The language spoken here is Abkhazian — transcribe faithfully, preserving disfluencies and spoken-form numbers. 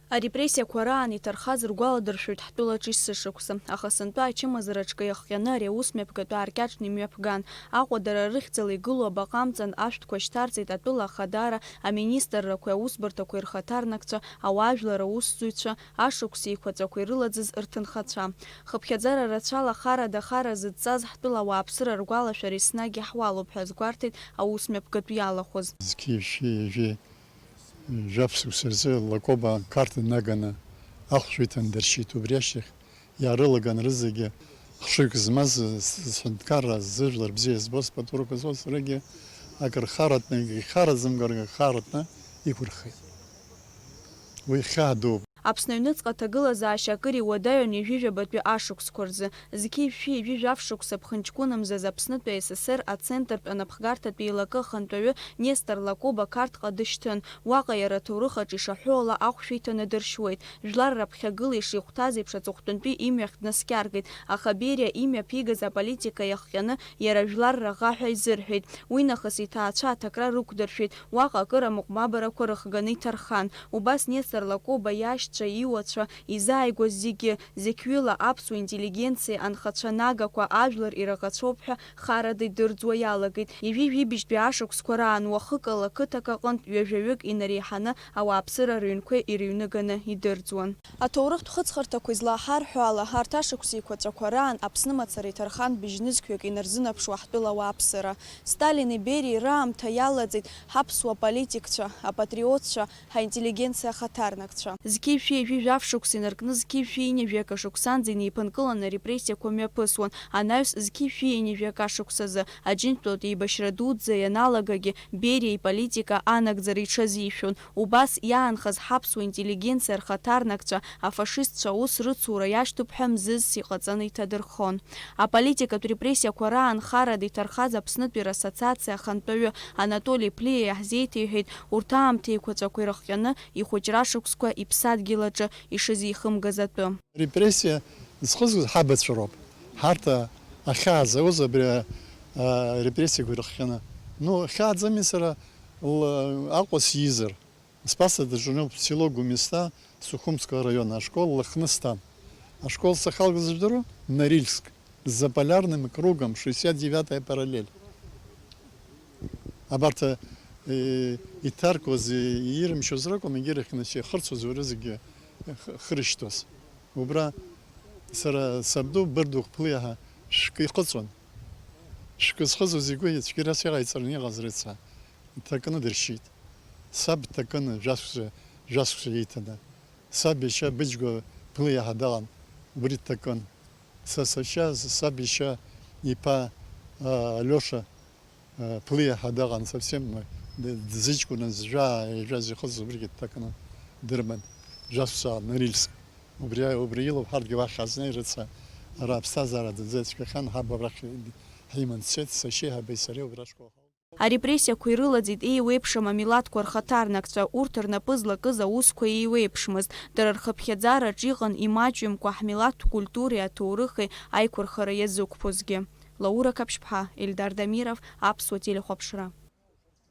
Арепрессиақәа раан иҭархаз ргәаладыршәоит ҳтәылаҿы есышықәса, аха сынтәа ачымазараҿгьы иахҟьаны ари аус мҩаԥгатәы ааркьаҿны имҩаԥган. Аҟәа дара рыхьӡала игылоу абаҟа амҵан ашәҭқәа шьҭарҵеит атәыла ахадара, аминистррақәеи аусбарҭақәеи рхаҭарнакцәа, ауаажәлар аусзуҩцәа, ашықәс еиқәаҵәақәа ирылаӡыз рҭынхацәа. Хыԥхьаӡара рацәала харада хара зыдҵаз ҳтәыла ауааԥсыра ргәалашәара еснагь иаҳуалуп ҳәа азгәарҭеит аус мҩаԥгатә иалахәыз. Зқьи жәшәи ҩажәи жәаф шықәса рзы Лакоба Қарҭ днаганы ахәшә иҭан дыршьит. Убри ашьҭахь иаарылаган рызегьы хшыҩк змаз, с-, сҳәынҭқарра зыжәлар бзиа збоз, спатурқәа зуаз рыгьы акыр харатәны, егьагь хараӡамкәа акыр харатәны иқәырхеит. Уи хьаа дууп. Аԥсны аҩныҵҟа аҭагылазаашьа акыр иуадаҩын ҩажәижәабатәи ашықәсқәа рзы. Зқьи жәшәи ҩажәи жәаф шықәса ԥхынҷкәынымзаз Аԥснытәи АССР ацентртә анапхгарҭатәи еилакы ахантәаҩы Нестор Лакоба Қарҭҟа дышьҭын. Уаҟа иара аҭоурых аҿы ишаҳәо ала ахәшә иҭаны дыршьуеит. Жәлар раԥхьагыла ишихәҭаз еиԥш аҵыхәтәантәи имҩахь днаскьаргеит, аха Бериа имҩаԥигаз аполитика иахҟьаны иара жәлар раӷа ҳәа изырҳәеит. Уинахыс иҭаацәа аҭакра рықәдыршәеит, уаҟа акыр амыҟәмабарақәа рыхганы иҭархан. Убас Нестор Лакоба иашьцәа, иуацәа, изааигәаз зегьы, зықьҩыла аԥсуа интеллигенциа анхацәа нагақәа ажәлар ираӷацәоуп ҳәа харада идырӡуа иалагеит. Ҩажәи жәибжьтәи ашықәсқәа раан уахыкала қыҭак аҟынтә ҩажәаҩык инареиҳаны ауааԥсыра рыҩнқәа ирыҩныганы идырӡуан. Аҭоурыхтә хыҵхырҭақәа излаҳарҳәо ала, арҭ ашықәс еиқәаҵәақәа раан Аԥсны мацара иҭархан быжьнызқьҩык инарзынаԥшуа ҳтәыла ауааԥсыра. Сталини Бериеи раамҭа иалаӡеит ҳаԥсуа политикцәа, апатриотцәа, ҳаинтеллигенциа ахаҭарнакцәа. Зқьи жәшәи ҩажәи жәаф шықәса инаркны зқьи жәшәи ҩынҩажәи акы шықәсанӡа инеиԥынкыланы арепрессиақәа мҩаԥысуан. Анаҩс зқьи жәшәи ҩынҩажәи акы шықәсазы Аџьынџьтәылатә еибашьра дуӡӡа ианалагагьы Бериа иполитика анагӡара иҽазишәон. Убас иаанхаз ҳаԥсуа интеллигенциа рхаҭарнакцәа афашистцәа аус рыцура иашьҭоуп ҳәа мзызс иҟаҵаны иҭадырхон. Аполитикатә репрессиақәа раан харада иҭархаз Аԥснытәи рассоциациа ахантәаҩы Анатоли Плиа иаҳзеиҭеиҳәеит урҭ аамҭа еиқәаҵәақәа ирыхҟьаны ихәыҷра шықәсқәа иԥсадгьыл аҿы ишызихымгаз атәы. Репрессиа зхызгоз ҳабацәа роуп. Ҳарҭ, а, ахьаа зауз абри, а, а, репрессиақәа ирыхҟьаны. Ну, хьааӡами сара, л-, Аҟәа сизар? Спасса даҿуп село Гумиста, Сухумского района, ашкол Лыхнысҭа. Ашкол сахьалгаз жәдыруа, Норильск, с заполярным кругом, шестьдесят девятая параллель. Абарҭ, э, иҭаркуаз, э, ирымшьоз ракәым, егьирахь нас ихырцәоз уара зегьы х-, хырышьҭуаз. Убра сара сабду Бырдух Плиаҳа шәкы ихыҵуан. Шәкы зхыҵуаз игәы цәгьарас иҟаиҵараны иҟаз рыца дҭакны дыршьит. Саб дҭакын, жәашықәса, жәашықәса иеиҭаны. Саб иашьа Быџьгәа Плиаҳа далан, убри дҭакын. Са сашьа, саб иашьа иԥа, а, Алиоша, а, Плиаҳа далан, совсем, д-, дзыҷкәыназ, жәаа, ижәаз ихыз убригьы дҭакны дырбан, жәашықәса Норильск. Убри, убри илоуп ҳарҭгьы уахь ҳазнеи, рыца, ара аԥсҭазаара дынӡа ицәгьахьан, ҳаб абрахь ҳиман дцеит, сашьеиҳабеи сареи убра ашкол ҳауп. Арепрессиақәа ирылаӡит еиуеиԥшым амилаҭқәа рхаҭарнакцәа, урҭ рнапы злакыз аусқәа еиуеиԥшмызт, дара рхыԥхьаӡараҿ иҟан имаҷҩымкәа ҳмилаҭтә культуреи аҭоурыхи аиқәырхара иазықәԥозгьы. Лаура Қаԥшьԥҳа, Ельдар Дамиров, Аԥсуа телехәаԥшра.